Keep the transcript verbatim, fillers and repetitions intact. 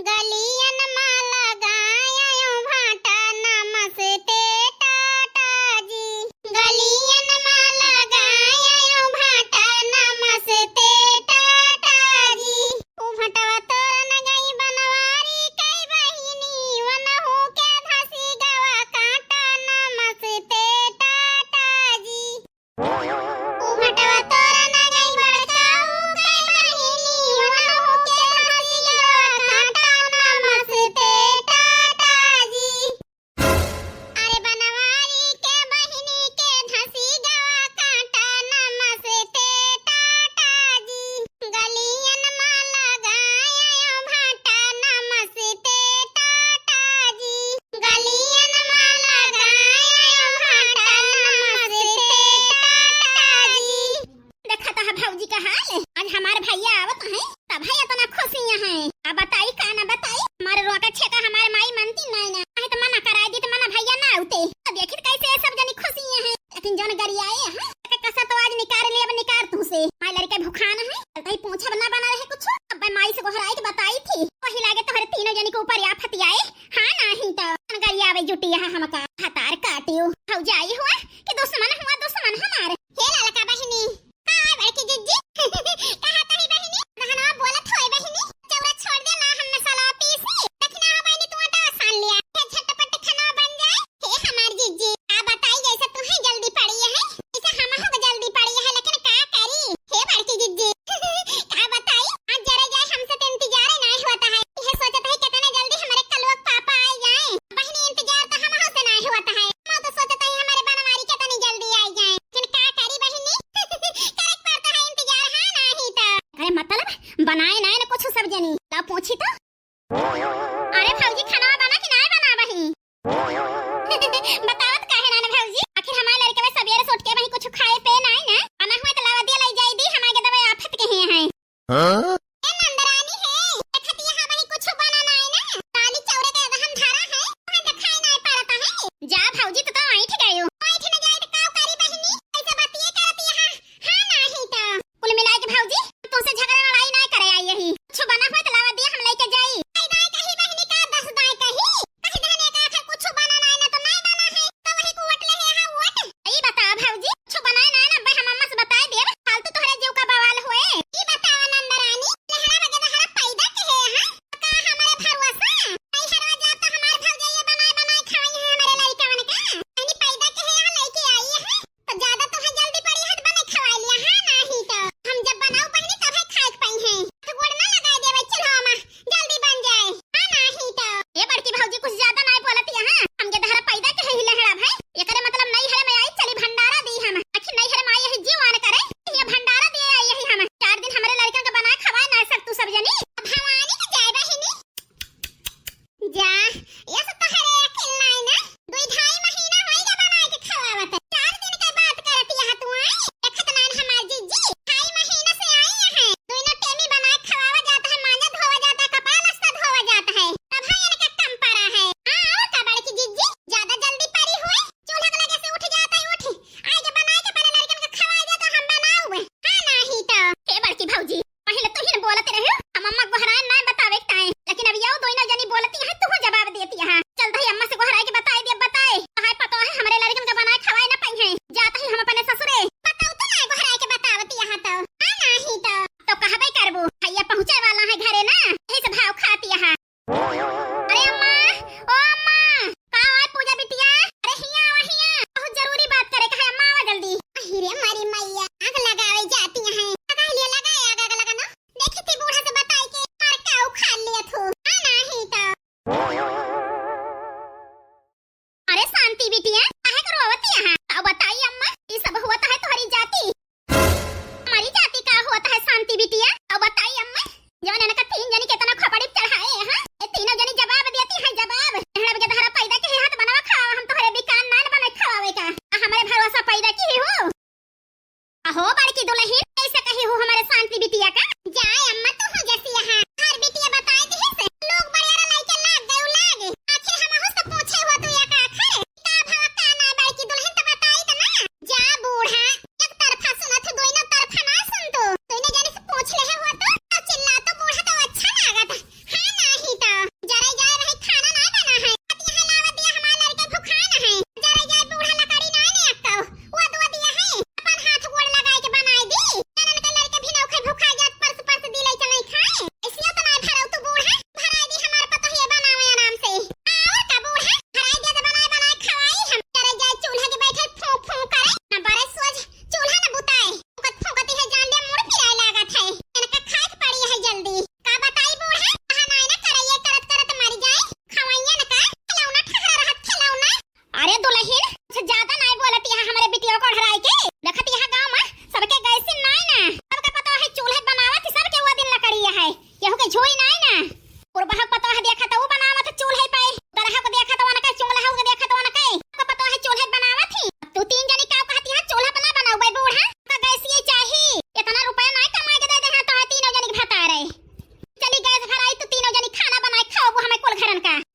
गलियन मा लगायो भाटा नमस्ते टाटा जी। गलियन मा लगायो भाटा नमस्ते टाटा जी। उ भटवा तोरन गई बनवारी कई बहिनी, वनहु के धसी गवा काटा नमस्ते टाटा जी। उ भटवा तोरन गई बड़काऊ कई बहिनी, वनहु के धसी गवा काटा नमस्ते टाटा जी। अरे बनवारी के बहिनी के धसी गवा काटा नमस्ते टाटा जी। गलियन मा लगायो भाटा नमस्ते टाटा जी। गलियन मा लगायो भाटा नमस्ते टाटा जी। देखत ह भौजी का हाल, आज हमार भैया आवत हैं, तब है इतना खुशी हैं। अब बताई का ना बताई, हमारे रोका छेका हमारे माई मानती नहीं ना, काहे तो मना कराई दी तो मना भैया ना आउते। तो देखित कैसे ये सब जनी खुशी हैं, लेकिन जौन गरियाए हैं, एक कसा तो आज निकाल ले, अब निकाल तू से। माई लड़के भुखान है, कहीं पूछब ना बना रहे कुछ, अब माई से गोहराई के बताई थी, वही लागे तोहरे तीनों जनी के ऊपर आफत आए। हाँ नाही तो, जौन गरियावे जुटी है हमका, हतार काटियो, भौजाई हुआ कि दुश्मन हुआ दुश्मन हमार। हे ललका बहिनी, का है बड़की जिज्जी? कहा तही बहिनी, रहनवा बोलत होए बहिनी, चौरा छोड़ दे ला, हम मसाला पीसी। देखी ना हो बहिनी, तू आटा सान लिया। हे झटपट खाना बन जाए। हे हमार जिज्जी, का बताई जैसे तुहे जल्दी पड़ी है, वैसे हमहू के जल्दी पड़ी है, लेकिन का करी? हे बड़की जिज्जी, का बताई, आज जरे जाए हमसे तो इंतजार नहीं होता है। यह सोचत है कितने जल्दी हमारे कलुआ के पापा आ जाए। बहिनी इंतजार तो हमहू से नहीं होता है। हम तो सोचत है हमारे बनवारी कितनी जल्दी आ जाए। लेकिन का करी बहिनी? करे के पड़ता है इंतजार, हाँ नाही तो। अरे मतलब बनाए ना, ना कुछ सब जनी। ला पूछी तो। अरे भौजी खाना बना कि ना बना बही? बतावत काहे ना ना भौजी? आखिर हमारे लड़के में सबेरे से उठ के वही कुछ खाए पे ना ना। बना हुआ तो लावा दिया लाई जाई दी, हमारे दवा आफत के ही है। हाँ? ए नंदरानी है, देखत यहाँ वही कुछ बना ना है ना। दाली चौरे के हम धरा है, वहाँ तो खाए ना पड़ता है। जा भौजी तो, तो ऐठ गयो। ऐठ न जाए तो का करी बहिनी? ऐसे बतिये करत यहाँ। हाँ नाही तो। कुल मिलाए के भौजी, तुमसे झगड़ा लड़ाई ना करे आई यही। कुछ बना हुआ तो लावा दिया हम लेके जाई। आई दाई कही बहिनी का दस दाई कही। कही धने का आखिर कुछ बना ना है ना तो नहीं बना है। तो वही को वट ले है हाँ वट। ई बता भौजी, कुछ बनाए ना ना बे हम अम्मा से बताए देब। फालतू तोहरे जीव का बवाल होए। ई बतावा नंदरानी, लहरा बगे दहरा पैदा के है हाँ? का हमारे भरोसा? नहीं हरवा जाता हमारे भौजैया बनाए बनाए खवाई है हमारे लड़कवन का। यानी पैदा के है यहाँ लेके आई है। तो ज्यादा तो है जल्दी पड़ी है तो बने खवाई लिया, हाँ नाही तो। हम जब बनाऊ बहिनी तब है खाए के पाई है। तो गोड़ ना लगाए देवे, चलो अम्मा, जल्दी बन जाए। हाँ नाही तो। ये बड़की भौजी कुछ ज्यादा नाही बोलत यहाँ। हमके दहरा पैदा के है ही लहरा भाई। एकरे मतलब नहीं हरे में आई चली भंडारा दी हम। आखिर नहीं हरे में आई यही जीव आन करे। ये भंडारा दिए आई यही हम। चार दिन हमारे लड़कन का बनाए खवाए ना सक तू सब जनी। अब भवानी के जाए बहिनी। जा, ये सब तो हरे अकेल नाही ना। दुई ढाई महीना होई गए बनाए के खवावत। चार दिन के बात करत यहाँ तू आई। देखत नान हमार जिज्जी, ढाई महीना से आई यहाँ। दुई ना टेमी बनाए खवावा जाता है, मांजा धोवा जाता है, कपड़ा लत्ता धोवा जाता है। तब हाँ इनका कम पड़ा है। हाँ, और का बड़की जिज्जी, ज्यादा जल्दी पड़ी हुई। चूल्हा के लगे से उठ जाता है, उठ। आई के बनाए के अपने लड़कन के खवाए जाता, हम बनाऊ। हाँ, नाही तो। हे बड़की भौजी, पहिले तू ही न बोलत रहे, हम अम्मा गोहराए ना बतावे के ताए, लेकिन अब यो दोनों जनी बोलती है, तू जवाब देती है। चल दही अम्मा से गोहराए के बताए दे, बताए। हाय पतो है, हमरे लड़कन का बनाए खवाए ना पाई है। जात ही हम अपने ससुरे। पतो तो ना गोहराए के बतावती है तो। आ नाही तो। तो कहबे करबू, भैया पहुँचे वाला है घरे ना, यही से भाव खाती है। अरे अम्मा, ओ अम्मा, का है पूजा बिटिया? अरे हिया आवा हिया, बहुत जरूरी बात करे के है अम्मा, आवा जल्दी। अहि रे मारी मैया, आग लगावे जाती हैं। लगा लिया, लगा आग, आग लगा ना। देखी थी बूढ़ा से बताई के मार का उखाड़ लिया थू। आ नाही तो। अरे शांति बिटिया, काहे के रोवत यहाँ? अब बताई अम्मा, ई सब होत है तोहरी जाति? हमारी जाति का होत है शांति बिटिया? अब बताई अम्मा, जौन इनका तीन जनी के इतना खोपड़ी पे चढ़ाए हैं, ये तीनों जनी जवाब देती हैं, जवाब। हमरा के तोहरा पैदा के हाथ बनावा खावा, हम तोहरे बिकान नान बने खवावे का। आ हमरे भरोसा पैदा की हो। अहो बड़की दुलहिन, ऐसे कही हो हमारे शांति बिटिया का? जाए अम्मा, तू हो जैसी यहाँ। हर बिटिया बताए दिहिस, पत्थरन का।